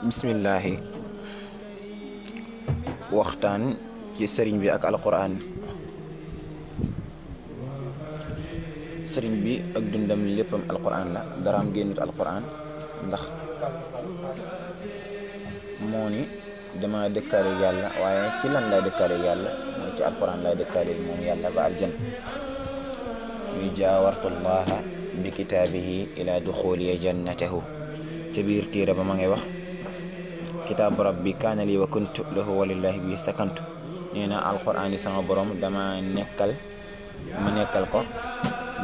bismillahi waxtaan ci sëriñ bi ak alquran. sëriñ bi ak dundam léppam alquran la, daraam génnut alquran, ndax moo ni dama dëkkaale yàlla, waaye ci lan lay dëkkaale yàlla? mooy ci alquran lay dëkkaale moom yàlla ba aljan. muy jaawartullaha bi kitaabihi ila duxuliya jannatahu. ca biir téere ba ma ngay wax kitaabu rabbi kaana li wa kuntu lahu walillahi bi sakantu. nee na alquran yi sama borom dama nekkal ko,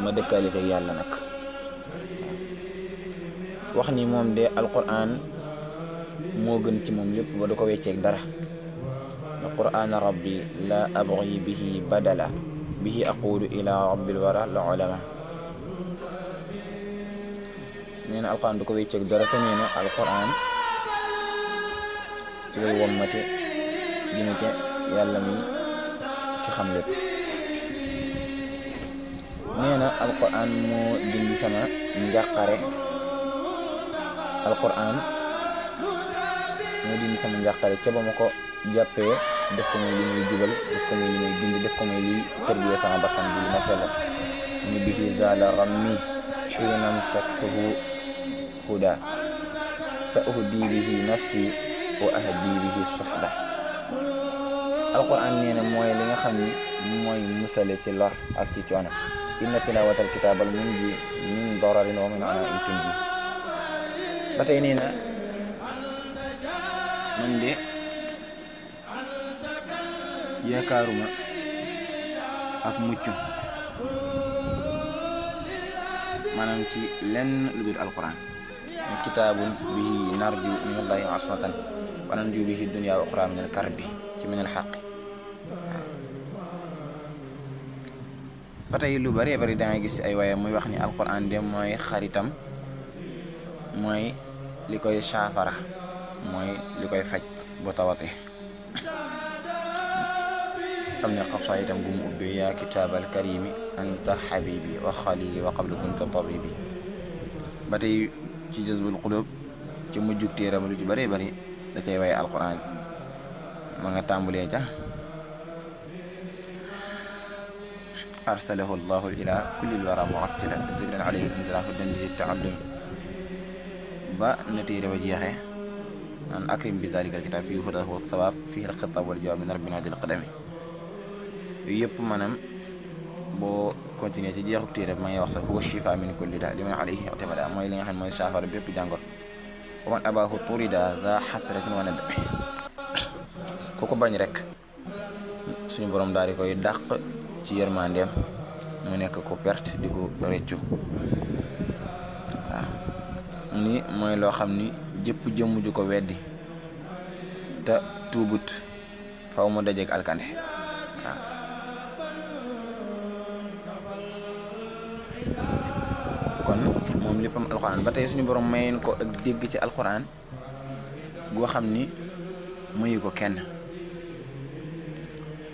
ma dëkkaale ak yàlla nag. wax ni moom de alquran moo gën ci moom lépp ba du ko wecceeg dara. alquran rabbi la abghi bihi badala, bihi aqulu ila rabbil wara la ulama. nee na alquran du ko wecceeg dara, te nee na alquran ci lay wommate dina ca yàlla mi ki xam lépp. nee na alquran moo dindi sama njàqare. alquran moo dindi sama njàqare ca ba ma ko jàppee def ko muy li muy jubal, def ko muy li muy gindi, def ko muy liy tërbiye sama bakkan bi li ma sellal. ni bihi zala rammi xiinam saktuhu huda sa uhdi bihi nafsi wa ahdi bihi soxba. alquran nee na mooy li nga xam ni mooy musale ci lor ak ci coono. inna tilawatal kitaabal munji min dararin wa min ana'in tunji. ba tey nee na man de yaakaaruma ak mucc maanaam ci lenn lu dul alquran. kitaabun bihi narju min allahi asmatan wa nanju bihi dunya wa uxra min al karbi ci min al xaqi. ba tey lu bari dangay gis ay waaye muy wax ni alquran de mooy xaritam, mooy li koy saafara, mooy li koy faj bu tawatee. am na xafsa itam gu mu ubbee yaa kitaabal karimi anta xabibi wa xalili wa qablu kunta tabibi. ba tey ci jazbul qulub ci mujjug téeram lu ci bari da cay waye alquran. ma nga tàmbulee ca arsalahu allahu ila kulli lwara muattila zikran alayhi inzirahu dandisi taallum. ba na téere ba jeexee naan akrim bi zalika alkitab fii hudahu wa thawab fihi alxitab wal jawab min rabbina dil qadami. yooyu yëpp maanaam boo continuer ci jeexuk téere bi ma ngi wax sax huwa shifa min kulli daa liman alayhi i'tamada, mooy li nga xam ne mooy saafara bépp jàngor. wa man abahu turida za xasratin wa nada. ku ko bañ rek suñu borom daal di koy dàq ci yërmandeem, mu nekk ko perte di ko rëccu. waaw ni mooy loo xam ni jëpp jëmm ju ko weddi te tuubut faw mu dajeek alkande. waaw kon moom léppam alquran. ba tey suñu borom mayeen ko ak dégg ci alquran goo xam ni mayu ko kenn.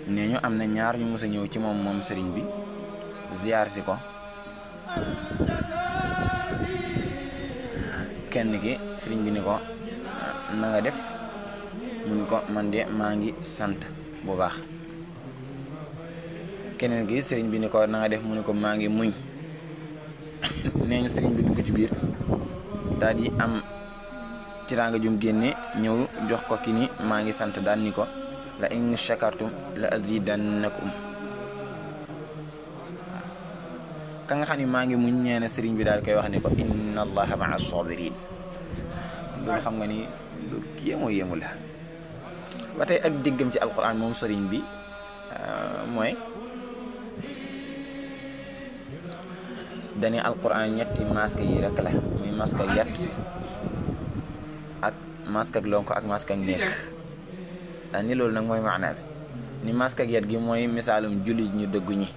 nee ñu am na ñaar ñu mës a ñëw ci moom sëriñ bi ziyaar si ko. kenn ki sëriñ bi ni ko na nga def, mu ni ko man de maa ngi sant bu baax. keneen ki sëriñ bi ni ko na nga def, mu ni ko maa ngi muñ. nee ñu sëriñ bi dugg ci biir daal di am tiraanga jum génne ñëw jox ko ki ni maa ngi sant, daal ni ko la in shakartum la azidannakum. ka nga xam ne maa ngi muñ, nee na sëriñ bi daal koy wax ni ko inna allaha maa sabirin. loolu xam nga ni loolu yéemu la. ba tey ak déggam ci alquran moom sëriñ bi mooy dani alquran ñetti masque yi rek la, muy masque ak yat ak masque ak lonko ak masque ak nekk. daa ni loolu nag mooy maanaa bi ni masque ak yat gi mooy misaalum jullit ñu dëggu ñi,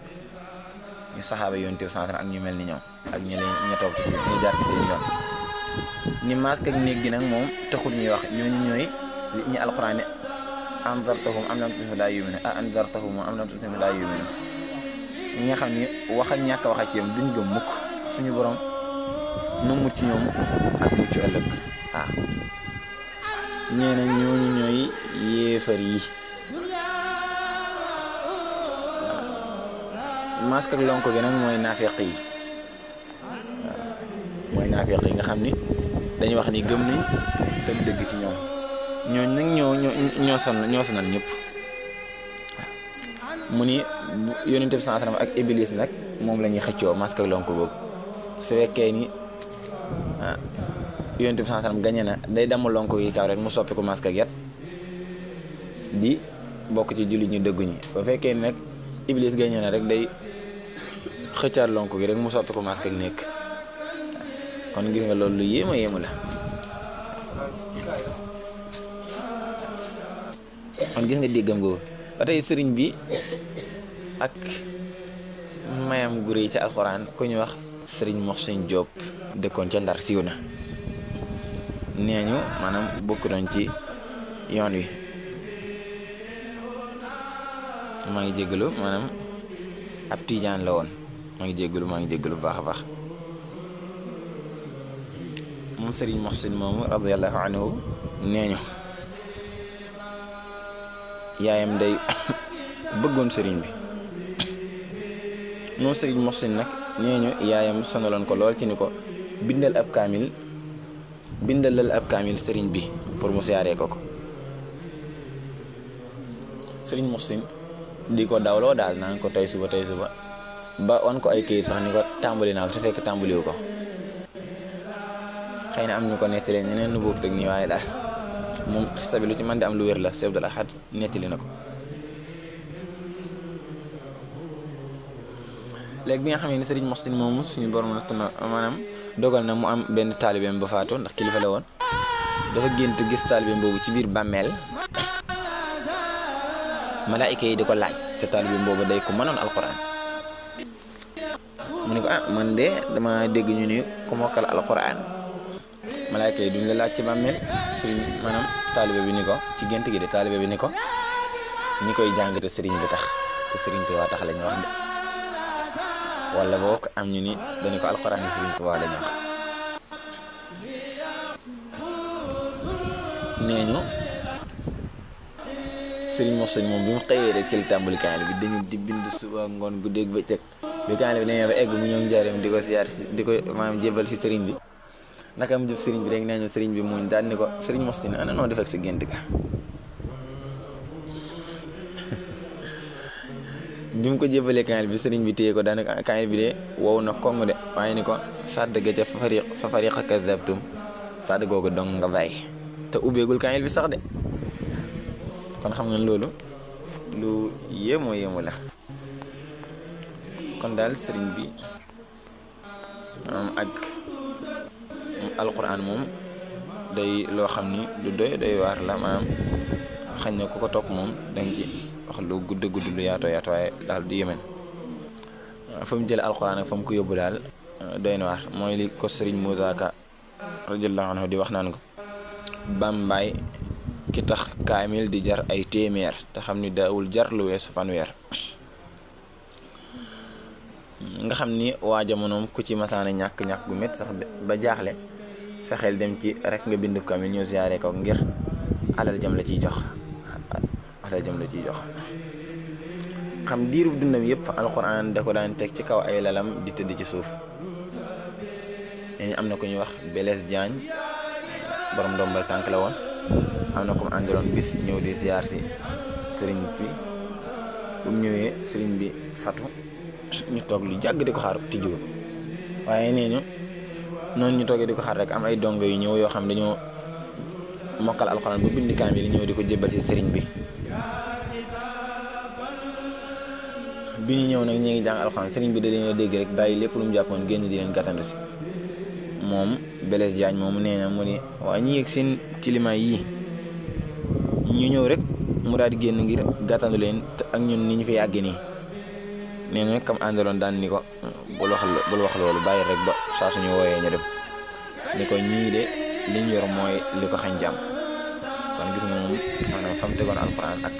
ñu saxaaba yonent bi ak ñu mel ni ñoom ak ñi toog ci ñu jaar ci seen yoon. ni masque ak néeg gi nag moom taxul ñuy wax, ñooñu ñooy ñi alquran ne anzartahum am lam tunzir laa yu'minu anzartahum am lam tunzir laa yu'minu. ñi nga xam ni wax ak ñàkk wax ak ci duñ gëm mukk suñu borom nu mucc ñoom ak mucc ëllëg. waaw ñee nag ñooñu ñooy yéefar yi. masque ak lonko gi nag mooy naafeq yi. mooy naafeq yi nga xam ni dañuy wax ni gëm nañ te du dëgg ci ñoom. ñooñ nag ñoo sonal ñëpp. mu ni Yonent bi sallallahu alayhi wasallam ak Iblis nag moom la ñuy xëccoo masque ak lonko googu. su fekkee ni Yonent bi sallallahu alayhi wasallam gañe na day damm lonko yi kaw rek mu soppi ko masque ak yat di bokk ci jullit ñu dëgguñi. bu fekkee ni nag Iblis gañe na rek day xëccaat lonko gi rek mu soppi ko masque ak nekk. kon gis nga loolu lu yéemu la. kon gis nga déggam googu ba tey sëriñ bi ak mayam gu rëy ci alxuraan ku ñu wax sëriñ Moxsin Jóob dëkkoon ca Ndar siiw na nee ñu maanaam bokk doon ci yoon wi. maa ngi jéggalu maanaam ab tiijaan la woon. maa ngi jéggalu bu baax a baax. moom sëriñ Moxsin moomu radiyallahu anhu nee ñu yaayam day bëggoon sëriñ bi. moom sëriñ Moxsin nag nee ñu yaayam sonaloon ko lool ci ni ko bindalal ab kaamil sëriñ bi pour mu siyaaree ko. sëriñ Moxsin di ko dawloo daal naan ko tey suba ba wan ko ay këyit sax ni ko tàmbali naa ko te fekk tàmbaliwu ko. xëy na am ñu ko nettalee ñeneen nu bokk teg nii waaye daal moom xisa bi lu ci man di am lu wér la. Cheikh Abdoul Ahad nettali na ko. léegi bi nga xam ne sëriñ Moxsin moomu suñu borom natt na maanaam dogal na mu am benn taalibeem ba faatu ndax kilifa la woon. dafa gént gis taalibeem boobu ci biir bàmmeel malaayika yi di ko laaj te taalibeem boobu day ko mënoon alquran. mu ne ko man de dama dégg ñu ni ku mokkal alquran malaayika yi duñ la laaj ci bàmmeel. sëriñ maanaam taalibe bi ni ko ci gént gi de taalibe bi ni ko ñi koy jàng te sëriñ bi tax te sëriñ Tuubaa tax la ñu wax de. wala boog am ñu ni dañu ko alxuraan yi sëriñ Tuubaa la ñu wax. nee ñu sëriñ Moxsin moom bi mu xëyee rek ci la tàmbali kaamil bi dañu di bind suba ngoon guddeeg bëccëg bi kaamil bi dañoo ba egg mu ñëw njaareem di ko siyaar si di ko maanaam jébal si sëriñ bi. naka mu jëf sëriñ bi rek nee ñu sëriñ bi muñ daal ni ko sëriñ Moxsin ana noo def ak sa gént ga. bi mu ko jébalee kaamil bi sëriñ bi téye ko daanaka kaamil bi de wow na koŋŋ de waaye ni ko sàdd ga ca fa fariqa kadabtum sàdd googu dong nga bàyyi te ubbeegul kaamil bi sax de. kon xam nga loolu lu yéemu la. kon daal sëriñ bi ak alquran moom day loo xam ni lu doy waar la. maanaam xañ na ku ko topp moom danga ci wax lu gudd lu yaatoo waaye daal di yemen fa mu jële alquran ak fa mu ko yóbbu daal doy na waar. mooy li ko sëriñ Moussa Ka radiyallahu anhu di wax naan ko bàmbaay ki tax kaamil di jar ay téeméer te xam ni daawul jar lu weesu fanweer. nga xam ni waa jamonoom ku ci masaana ñàkk gu métti sax ba jaaxle sa xel dem ci rek nga bind kaamil ñëw ziyaare ko ngir alal jëm la ciy jox. xam diirub dundam yëpp alxuraan da ko daan teg ci kaw ay lalam di tëdd ci suuf. am na ku ñuy wax Blaise Diagne borom ndombal tànk la woon. am na ko mu àndiloon bis ñëw di ziyaar si sëriñ bi. bu mu ñëwee sëriñ bi fatu ñu toog lu jàgg di ko xaar tijju ko waaye nee ñu noonu ñu toogee di ko xaar rek am ay dongo yu ñëw yoo xam dañoo mokkal alxuraan ba bind kaamil yi ñëw di ko jébbal ci sëriñ bi. bi ñu ñëw nag ñu ngi jàng alxuraan sëriñ bi da leen a dégg rek bàyyi lépp lu mu jàppoon génn di leen gàttandu si. moom Blaise Diagne moomu nee na mu ni waa ñi yëg seen tilimaay yii ñu ñëw rek mu daal di génn ngir gàttandu leen ak ñun ni ñu fi yàggee nii. nee na kam àndaloon daan ni ko bul wax loolu bàyyi rek ba saa suñu wooyee ñu dem ni ko ñii de liñ yor mooy li ko xañ jàmm. kon gis nga moom maanaam fa mu tegoon alxuraan ak